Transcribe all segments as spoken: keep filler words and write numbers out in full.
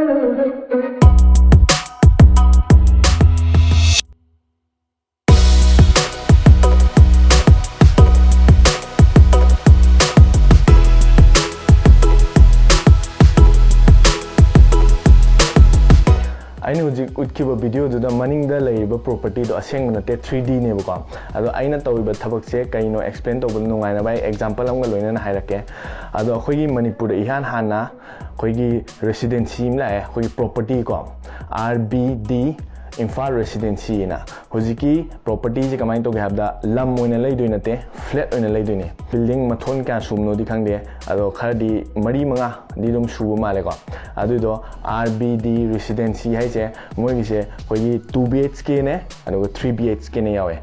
ꯑꯩꯅ ꯍꯧꯖꯤꯛ ꯎꯠꯈꯤꯕ ꯚꯤꯗꯤꯑꯣꯗꯨꯗ ꯃꯅꯤꯡꯗ ꯂꯩꯔꯤꯕ ꯄ꯭ꯔꯣꯄꯔꯇꯤꯗꯣ ꯑꯁꯦꯡꯕ ꯅꯠꯇꯦ, ꯊ꯭ꯔꯤ ꯗꯤꯅꯦꯕꯀꯣ꯫ ꯑꯗꯣ ꯑꯩꯅ ꯇꯧꯔꯤꯕ ꯊꯕꯛꯁꯦ ꯀꯩꯅꯣ ꯑꯦꯛꯁꯄ꯭ꯂꯦꯟ ꯇꯧꯕꯗ ꯅꯨꯡꯉꯥꯏꯅꯕ ꯑꯩ ꯑꯦꯛꯖꯥꯝꯄꯜ ꯑꯃꯒ ꯂꯣꯏꯅꯅ ꯍꯥꯏꯔꯛꯀꯦ꯫ ꯑꯗꯣ ꯑꯩꯈꯣꯏꯒꯤ ꯃꯅꯤꯄꯨꯔꯗ ꯏꯍꯥꯟ ꯍꯥꯟꯅ ꯑꯩꯈꯣꯏꯒꯤ ꯔꯦꯁꯤꯗꯦꯟꯁꯤ ꯑꯃ ꯂꯥꯛꯑꯦ, ꯑꯩꯈꯣꯏꯒꯤ ꯄ꯭ꯔꯣꯄꯔꯇꯤ ꯀꯣ, ꯑꯥꯔ ꯕꯤ ꯗꯤ ꯏꯝꯐꯥꯜ ꯔꯦꯁꯤꯗꯦꯟꯁꯤ ꯑꯅ꯫ ꯍꯧꯖꯤꯛꯀꯤ ꯄ꯭ꯔꯣꯄꯔꯇꯤꯁꯦ ꯀꯃꯥꯏꯅ ꯇꯧꯒꯦ ꯍꯥꯏꯕꯗ, ꯂꯝ ꯑꯣꯏꯅ ꯂꯩꯗꯣꯏ ꯅꯠꯇꯦ, ꯐ꯭ꯂꯦꯠ ꯑꯣꯏꯅ ꯂꯩꯗꯣꯏꯅꯦ꯫ ꯕꯤꯜꯗꯤꯡ ꯃꯊꯣꯟ ꯀꯌꯥ ꯁꯨꯕꯅꯣꯗꯤ ꯈꯪꯗꯦ, ꯑꯗꯣ ꯈꯔꯗꯤ ꯃꯔꯤ ꯃꯉꯥꯗꯤ ꯑꯗꯨꯝ ꯁꯨꯕ ꯃꯥꯜꯂꯦꯀꯣ꯫ ꯑꯗꯨꯗꯣ ꯑꯥꯔ ꯕꯤ ꯗꯤ ꯔꯦꯁꯤꯗꯦꯟꯁꯤ ꯍꯥꯏꯁꯦ ꯃꯣꯏꯒꯤꯁꯦ ꯑꯩꯈꯣꯏꯒꯤ ꯇꯨ ꯕꯤ ꯑꯩꯆ ꯀꯦꯅꯦ, ꯑꯗꯨꯒ ꯊ꯭ꯔꯤ ꯕꯤ ꯑꯩꯆ ꯀꯦꯅ ꯌꯥꯎꯋꯦ꯫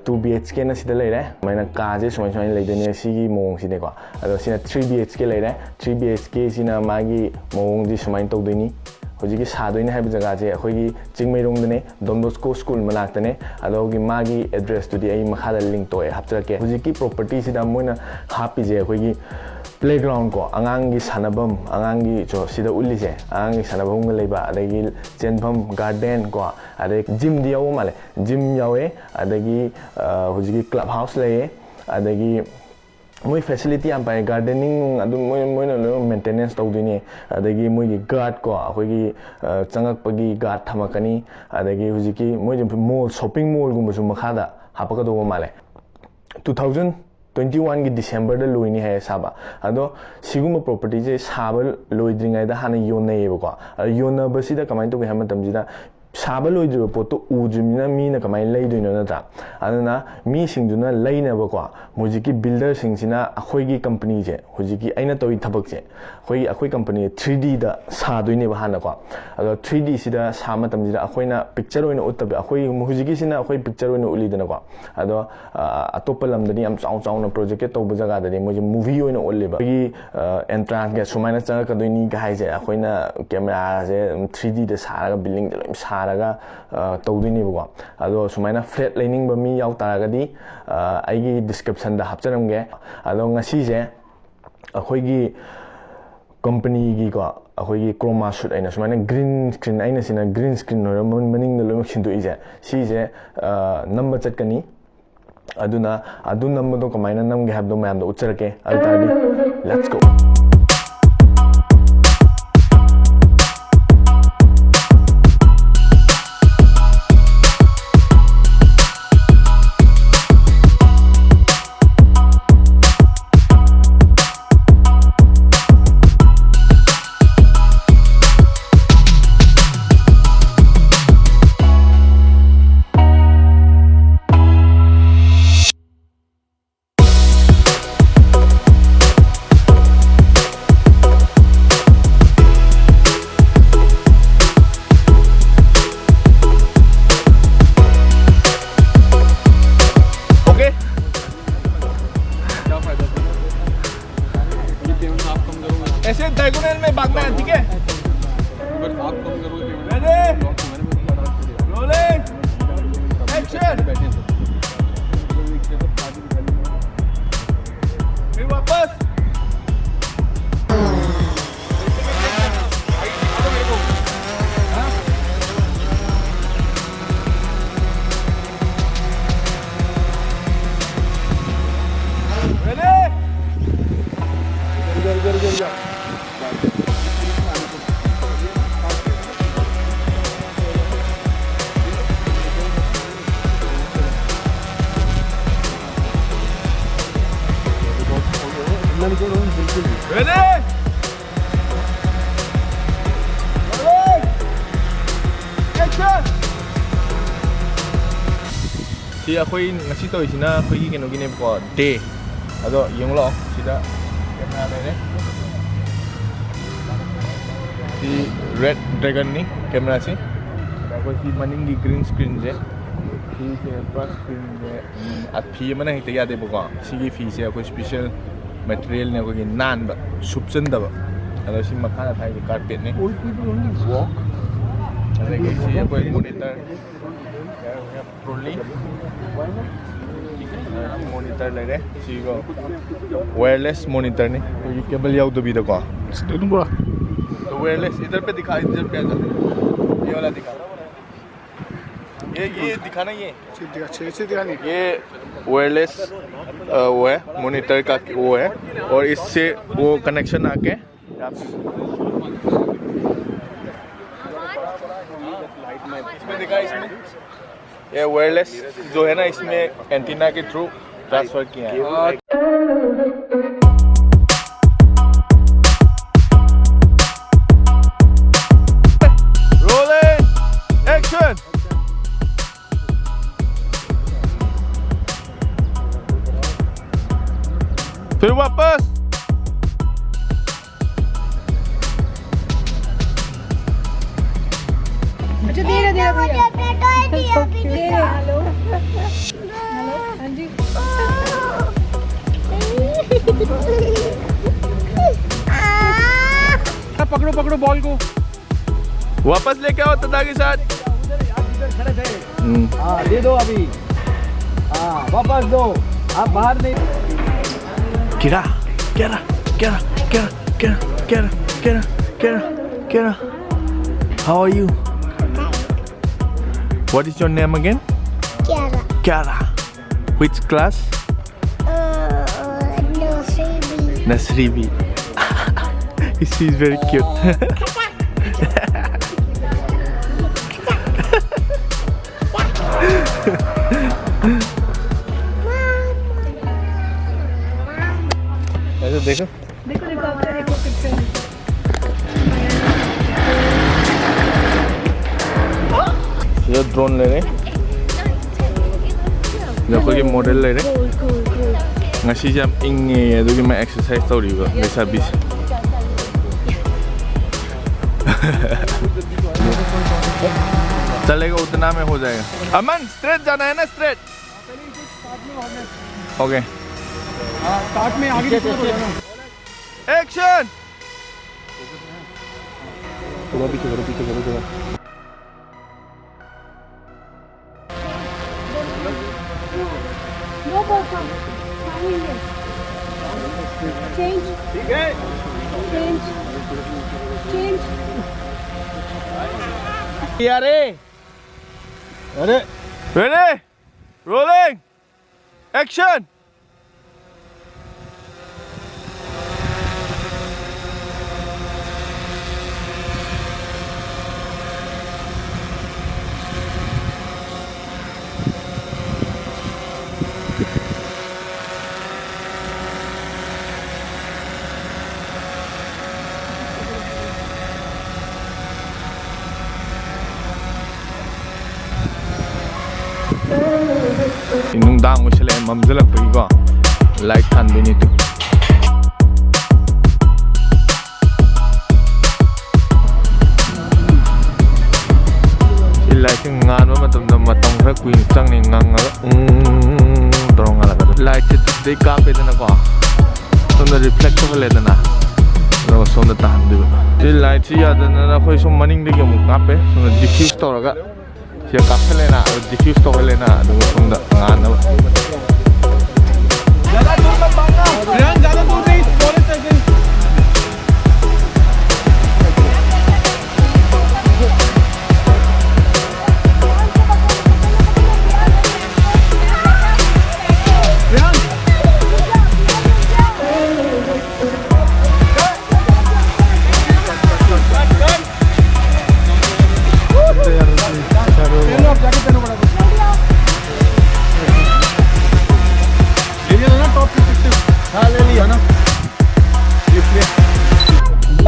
ꯇꯨ ꯕꯤ ꯑꯩꯆ ꯀꯦꯅ ꯁꯤꯗ ꯂꯩꯔꯦ, ꯁꯨꯃꯥꯏꯅ ꯀꯥꯁꯦ ꯁꯨꯃꯥꯏ ꯁꯨꯃꯥꯏꯅ ꯂꯩꯗꯣꯏꯅꯦ ꯁꯤꯒꯤ ꯃꯑꯣꯡꯁꯤꯅꯦꯀꯣ꯫ ꯑꯗꯣ ꯁꯤꯅ ꯊ꯭ꯔꯤ ꯕꯤ ꯑꯩꯆ ꯀꯦ ꯂꯩꯔꯦ꯫ ꯊ꯭ꯔꯤ ꯕꯤ ꯑꯩꯆ ꯀꯦꯁꯤꯅ ꯃꯥꯒꯤ ꯃꯑꯣꯡꯁꯤ ꯁꯨꯃꯥꯏꯅ ꯇꯧꯗꯣꯏꯅꯤ꯫ ꯍꯧꯖꯤꯛꯀꯤ ꯁꯥꯗꯣꯏꯅꯦ ꯍꯥꯏꯕ ꯖꯒꯥꯁꯦ ꯑꯩꯈꯣꯏꯒꯤ ꯆꯤꯡꯃꯩꯔꯣꯡꯗꯅꯦ, ꯗꯣꯟ ꯕꯣꯁꯀꯣ ꯁ꯭ꯀꯨꯜ ꯃꯅꯥꯛꯇꯅꯦ꯫ ꯑꯗꯣꯒꯤ ꯃꯥꯒꯤ ꯑꯦꯗ꯭ꯔꯦꯁꯇꯨꯗꯤ ꯑꯩ ꯃꯈꯥꯗ ꯂꯤꯡ ꯇꯧꯑꯦ, ꯍꯥꯞꯆꯔꯛꯀꯦ꯫ ꯍꯧꯖꯤꯛꯀꯤ ꯄ꯭ꯔꯣꯄꯔꯇꯤꯁꯤꯗ ꯃꯣꯏꯅ ꯍꯥꯞꯄꯤꯁꯦ ꯑꯩꯈꯣꯏꯒꯤ ꯄ꯭ꯂꯦꯒ꯭ꯔꯥꯎꯟ ꯀꯣ, ꯑꯉꯥꯡꯒꯤ ꯁꯥꯟꯅꯐꯝ, ꯑꯉꯥꯡꯒꯤ ꯁꯣ-, ꯁꯤꯗ ꯎꯠꯂꯤꯁꯦ ꯑꯉꯥꯡꯒꯤ ꯁꯥꯟꯅꯐꯝꯒ ꯂꯩꯕ, ꯑꯗꯒꯤ ꯆꯦꯟꯐꯝ, ꯒꯥꯔꯗꯦꯟ ꯀꯣ, ꯑꯗꯩ ꯖꯤꯝꯗꯤ ꯌꯥꯎꯕ ꯃꯥꯜꯂꯦ, ꯖꯤꯝ ꯌꯥꯎꯋꯦ, ꯑꯗꯒꯤ ꯑ, ꯍꯧꯖꯤꯛꯀꯤ ꯀ꯭ꯂꯕ ꯍꯥꯎꯁ ꯂꯩꯌꯦ, ꯑꯗꯒꯤ ꯃꯣꯏ ꯐꯦꯁꯤꯂꯤꯇꯤ ꯌꯥꯝ ꯐꯩ, ꯒꯥꯔꯗꯦꯅꯤꯡ ꯑꯗꯨꯝ ꯃꯣꯏ, ꯃꯣꯏꯅ ꯂꯣꯏꯅ ꯃꯦꯟꯇꯦꯅꯦꯟꯁ ꯇꯧꯗꯣꯏꯅꯦ꯫ ꯑꯗꯒꯤ ꯃꯣꯏꯒꯤ ꯒꯥꯔꯗ ꯀꯣ, ꯑꯩꯈꯣꯏꯒꯤ ꯑ, ꯆꯪꯉꯛꯄꯒꯤ ꯒꯥꯔꯗ ꯊꯝꯃꯛꯀꯅꯤ꯫ ꯑꯗꯒꯤ ꯍꯧꯖꯤꯛꯀꯤ ꯃꯣꯏꯁꯦ ꯃꯣꯜ, ꯁꯣꯞꯄꯤꯡ ꯃꯣꯜꯒꯨꯝꯕꯁꯨ ꯃꯈꯥꯗ ꯍꯥꯞꯄꯛꯀꯗꯧꯕ ꯃꯥꯜꯂꯦ꯫ ꯇꯨ ꯊꯥꯎꯖꯟ ꯇ꯭ꯋꯦꯟꯇꯤ ꯋꯥꯟꯒꯤ ꯗꯤꯁꯦꯝꯕꯔꯗ ꯂꯣꯏꯅꯤ ꯍꯥꯏꯌꯦ ꯁꯥꯕ꯫ ꯑꯗꯣ ꯁꯤꯒꯨꯝꯕ ꯄ꯭ꯔꯣꯄꯔꯇꯤꯁꯦ ꯁꯥꯕ ꯂꯣꯏꯗ꯭ꯔꯤꯉꯩꯗ ꯍꯥꯟꯅ ꯌꯣꯟꯅꯩꯌꯦꯕꯀꯣ꯫ ꯑꯗꯣ ꯌꯣꯟꯅꯕꯁꯤꯗ ꯀꯃꯥꯏꯅ ꯇꯧꯒꯦ ꯍꯥꯏꯕ ꯃꯇꯝꯁꯤꯗ, ꯁꯥꯕ ꯂꯣꯏꯗ꯭ꯔꯤꯕ ꯄꯣꯠꯇꯣ ꯎꯗ꯭ꯔꯤꯕꯅꯤꯅ ꯃꯤꯅ ꯀꯃꯥꯏꯅ ꯂꯩꯗꯣꯏꯅꯣ, ꯅꯠꯇ꯭ꯔꯥ? ꯑꯗꯨꯅ ꯃꯤꯁꯤꯡꯗꯨꯅ ꯂꯩꯅꯕꯀꯣ, ꯍꯧꯖꯤꯛꯀꯤ ꯕꯤꯜꯗꯔꯁꯤꯡꯁꯤꯅ ꯑꯩꯈꯣꯏꯒꯤ ꯀꯝꯄꯅꯤꯁꯦ, ꯍꯧꯖꯤꯛꯀꯤ ꯑꯩꯅ ꯇꯧꯔꯤ ꯊꯕꯛꯁꯦ, ꯑꯩꯈꯣꯏꯒꯤ, ꯑꯩꯈꯣꯏ ꯀꯝꯄꯅꯤ ꯊ꯭ꯔꯤ ꯗꯤꯗ ꯁꯥꯗꯣꯏꯅꯦꯕ ꯍꯥꯟꯅꯀꯣ꯫ ꯑꯗꯣ ꯊ꯭ꯔꯤ ꯗꯤꯁꯤꯗ ꯁꯥꯕ ꯃꯇꯝꯁꯤꯗ ꯑꯩꯈꯣꯏꯅ ꯄꯤꯛꯆꯔ ꯑꯣꯏꯅ ꯎꯠꯇꯕ, ꯑꯩꯈꯣꯏ ꯍꯧꯖꯤꯛꯀꯤꯁꯤꯅ ꯑꯩꯈꯣꯏ ꯄꯤꯛꯆꯔ ꯑꯣꯏꯅ ꯎꯠꯂꯤꯗꯅꯀꯣ꯫ ꯑꯗꯣ ꯑ, ꯑꯇꯣꯞꯄ ꯂꯝꯗꯗꯤ ꯌꯥꯝ ꯆꯥꯎ ꯆꯥꯎꯅ ꯄ꯭ꯔꯣꯖꯦꯛꯀꯦꯠ ꯇꯧꯕ ꯖꯒꯥꯗꯗꯤ ꯃꯣꯏꯁꯦ ꯃꯨꯚꯤ ꯑꯣꯏꯅ ꯎꯠꯂꯦꯕ꯫ ꯑꯩꯈꯣꯏꯒꯤ, ꯑ, ꯑꯦꯟꯇ꯭ꯔꯥꯟꯁꯀ ꯁꯨꯃꯥꯏꯅ ꯆꯪꯉꯛꯀꯗꯣꯏꯅꯤ ꯀ ꯍꯥꯏꯁꯦ ꯑꯩꯈꯣꯏꯅ ꯀꯦꯃꯦꯔꯥꯁꯦ ꯑꯗꯨꯝ ꯊ꯭ꯔꯤ ꯗꯤꯗ ꯁꯥꯔꯒ, ꯕꯤꯜꯗꯤꯡꯗ ꯂꯣꯏ ꯁꯥꯔꯒ, ꯑ, ꯇꯧꯗꯣꯏꯅꯦꯕꯀꯣ꯫ ꯑꯗꯣ ꯁꯨꯃꯥꯏꯅ ꯐ꯭ꯂꯦꯠ ꯂꯩꯅꯤꯡꯕ ꯃꯤ ꯌꯥꯎ ꯇꯥꯔꯒꯗꯤ, ꯑ, ꯑꯩꯒꯤ ꯗꯤꯁꯀ꯭ꯔꯤꯞꯁꯟꯗ ꯍꯥꯞꯆꯔꯝꯒꯦ꯫ ꯑꯗꯣ ꯉꯁꯤꯁꯦ ꯑꯩꯈꯣꯏꯒꯤ ꯀꯝꯄꯅꯤꯒꯤꯀꯣ, ꯑꯩꯈꯣꯏꯒꯤ ꯀ꯭ꯔꯣꯃꯥ ꯁꯨꯠ ꯍꯥꯏꯅ ꯁꯨꯃꯥꯏꯅ ꯒ꯭ꯔꯤꯟ ꯁ꯭ꯀ꯭ꯔꯤꯟ, ꯑꯩꯅ ꯁꯤꯅ ꯒ꯭ꯔꯤꯟ ꯁ꯭ꯀ꯭ꯔꯤꯟ ꯑꯣꯏꯔ ꯃꯅꯤꯡꯗ ꯂꯣꯏꯅꯃꯛ ꯁꯤꯟꯗꯣꯛꯏꯁꯦ, ꯁꯤꯁꯦ ꯅꯝꯕ ꯆꯠꯀꯅꯤ꯫ ꯑꯗꯨꯅ ꯑꯗꯨ ꯅꯝꯕꯗꯣ ꯀꯃꯥꯏꯅ ꯅꯝꯒꯦ ꯍꯥꯏꯕꯗꯣ ꯃꯌꯥꯝꯗ ꯎꯠꯆꯔꯛꯀꯦ꯫ ꯑꯗꯨ ꯇꯥꯔꯗꯤ, let's go꯫ Okay। ऐसे डायगोनल में भागना है, ठीक है? Ready? Rolling। Action। फिर वापस। Ready? Ready? Rolling! Action! ꯁꯤ ꯑꯩꯈꯣꯏ ꯉꯁꯤ ꯇꯧꯔꯤꯁꯤꯅ ꯑꯩꯈꯣꯏꯒꯤ ꯀꯩꯅꯣꯒꯤꯅꯦꯕꯀꯣ, ꯗꯦ꯫ ꯑꯗꯣ ꯌꯦꯡꯉꯨ ꯂꯥꯛꯑꯣ, ꯁꯤꯗ ꯀꯦꯃꯦꯔꯥ ꯂꯩꯔꯦ꯫ ꯁꯤ ꯔꯦꯗ ꯗ꯭ꯔꯦꯒꯟꯅꯤ ꯀꯦꯃꯦꯔꯥꯁꯤ꯫ ꯑꯗ ꯑꯩꯈꯣꯏ ꯁꯤ ꯃꯅꯤꯡꯒꯤ ꯒ꯭ꯔꯤꯟ ꯁ꯭ꯀ꯭ꯔꯤꯟꯁꯦ, ꯁꯤꯁꯦ ꯄꯨꯔꯥ ꯁ꯭ꯀ꯭ꯔꯤꯟꯁꯦ, ꯎꯝ, ꯑ, ꯐꯤ ꯑꯃꯅ ꯍꯦꯛꯇ ꯌꯥꯗꯦꯕꯀꯣ꯫ ꯁꯤꯒꯤ ꯐꯤꯁꯦ ꯑꯩꯈꯣꯏ ꯁ꯭ꯄꯤꯁꯦꯜ ꯃꯦꯇꯔꯤꯌꯦꯜꯅꯦ, ꯑꯩꯈꯣꯏꯒꯤ ꯅꯥꯟꯕ, ꯁꯨꯞꯆꯟꯗꯕ꯫ ꯑꯗꯣ ꯁꯤ ꯃꯈꯥꯗ ꯊꯥꯏꯁꯦ ꯀꯥꯔꯄꯦꯠꯅꯤ꯫ ꯑꯗꯒꯤ ꯁꯤ ꯑꯩꯈꯣꯏ ꯃꯣꯅꯤꯇꯔ, ꯇ꯭ꯔꯣꯂꯤ, ꯃꯣꯅꯤꯇꯔ ꯂꯩꯔꯦ꯫ ꯁꯤꯒ ꯋꯥꯌꯔꯂꯦꯁ ꯃꯣꯅꯤꯇꯔꯅꯤ, ꯑꯩꯈꯣꯏꯒꯤ ꯀꯦꯕꯜ ꯌꯥꯎꯗꯕꯤꯗꯀꯣ꯫ ꯑꯗꯨꯝ ꯄꯨꯔꯥ वायरलेस इधर पे दिखा, इधर पे आ जा। ये वाला दिखा। ये, ये दिखाना, ये। ये वायरलेस, अ, वो है, मॉनिटर का वो है, और इससे वो कनेक्शन आके इसमें दिखा, इसमें। ये वायरलेस जो है ना, इसमें एंटीना के थ्रू ट्रांसफर किया है। Rolling, action. फिर वापस। अच्छा, धीरे, धीरे, धीरे। हेलो, हेलो, हाँ जी। पकड़ो, पकड़ो बॉल को। वापस लेके आओ तदा के साथ। हम्म। हाँ, दे दो अभी। हाँ, वापस दो। आप बाहर नहीं। Kira, Kira, Kira, Kira, Kira, Kira, Kira, Kira, Kira. How are you? What is your name again? Kiara. Kiara. Which class? Uh, nursery B. Nursery B. She's very cute. ऐसे देखो। देखो, देखो, आपका देखो पिक्चर। ये ड्रोन ले रहे हैं। देखो, ये मॉडल ले रहे हैं। Cool, cool, cool. ꯉꯁꯤꯁꯦ ꯌꯥꯝ ꯏꯪꯉꯦ, ꯑꯗꯨꯒꯤ ꯃꯥ ꯑꯦꯛꯁꯔꯁꯥꯏꯁ ꯇꯧꯔꯤꯕ ꯂꯩꯁꯥꯕꯤꯁꯦ꯫ चलेगा, उतना में हो जाएगा। अमन, स्ट्रेट जाना है ना, स्ट्रेट। ओके। हाँ, स्टार्ट में आगे पीछे हो जाना। एक्शन। थोड़ा पीछे करो, पीछे करो, थोड़ा। No ball from. Change. ठीक है। Change. Change. ꯌꯥꯔꯦ꯫ ꯌꯥꯔꯦ꯫ Ready? Rolling. Action. ꯅꯨꯡꯗꯥꯡ ꯑꯣꯏꯁꯜꯂꯛꯑꯦ, ꯃꯝꯁꯤꯜꯂꯛꯄꯒꯤꯀꯣ꯫ Light ꯊꯥꯟꯗꯣꯏꯅꯤ two. ꯁꯤ lightꯁꯦ ꯉꯥꯟꯕ ꯃꯇꯝꯗ ꯃꯇꯝ ꯈꯔ ꯀꯨꯏꯅ ꯆꯪꯅꯤ, ꯉꯪꯉꯒ ꯎꯝ ꯇꯧꯔ ꯉꯥꯜꯂꯛꯀꯗꯣꯏꯅꯤ꯫ Lightꯁꯦ ꯁꯤꯗꯩ ꯀꯥꯞꯄꯦꯗꯅꯀꯣ, ꯁꯣꯝꯗ reflect ꯇꯧꯍꯜꯂꯦꯗꯅ, ꯑꯗꯨꯒ ꯁꯣꯝꯗ ꯇꯥꯍꯟꯗꯣꯏꯕ꯫ ꯁꯤ lightꯁꯤ ꯌꯥꯗꯗꯅ ꯑꯩꯈꯣꯏ ꯁꯣꯝ ꯃꯅꯤꯡꯗꯒꯤ ꯑꯃꯨꯛ ꯀꯥꯞꯄꯦ꯫ ꯁꯣꯝꯗ diffuse ꯇꯧꯔꯒ ꯁꯤꯗ ꯀꯥꯞꯁꯜꯂꯦꯅ, ꯑꯗꯨ diffuse ꯇꯧꯍꯜꯂꯦꯅ, ꯑꯗꯨꯒ ꯁꯣꯝꯗ ꯉꯥꯟꯅꯕ꯫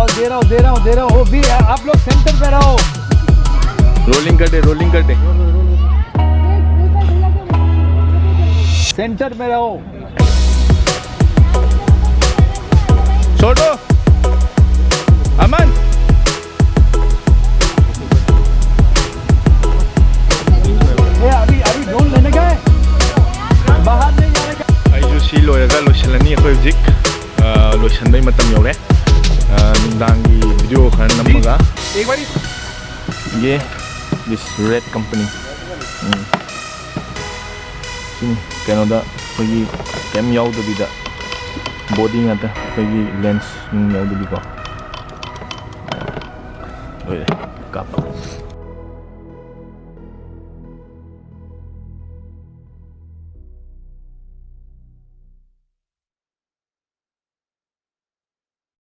और दे रहा हूँ, दे रहा हूँ, दे रहा हूँ। ओ भी, आप लोग center पे रहो। Rolling कर दे, rolling कर दे। Center में रहो। छोटू, अमन। ए, अभी, अभी drone लेने गए, बाहर नहीं जाने का। ꯑꯩꯁꯨ ꯁꯤ ꯂꯣꯏꯔꯒ ꯂꯣꯏꯁꯤꯜꯂꯅꯤ꯫ ꯑꯩꯈꯣꯏ ꯍꯧꯖꯤꯛ, ꯑ, ꯂꯣꯏꯁꯤꯟꯕꯩ ꯃꯇꯝ ꯌꯧꯔꯦ꯫ ꯑ, ꯅꯨꯡꯗꯥꯡꯒꯤ video ꯈꯔ ꯅꯝꯃꯒ꯫ एक बारी ये this red company। ꯎꯝ꯫ ꯁꯤꯅꯤ ꯀꯩꯅꯣꯗ ꯑꯩꯈꯣꯏꯒꯤ ꯀꯩꯝ ꯌꯥꯎꯗꯕꯤꯗ body ꯉꯥꯛꯇ, ꯑꯩꯈꯣꯏꯒꯤ lens ꯅꯨꯡ ꯌꯥꯎꯗꯕꯤꯀꯣ꯫ ꯂꯣꯏꯔꯦ ꯀꯥꯞꯄ꯫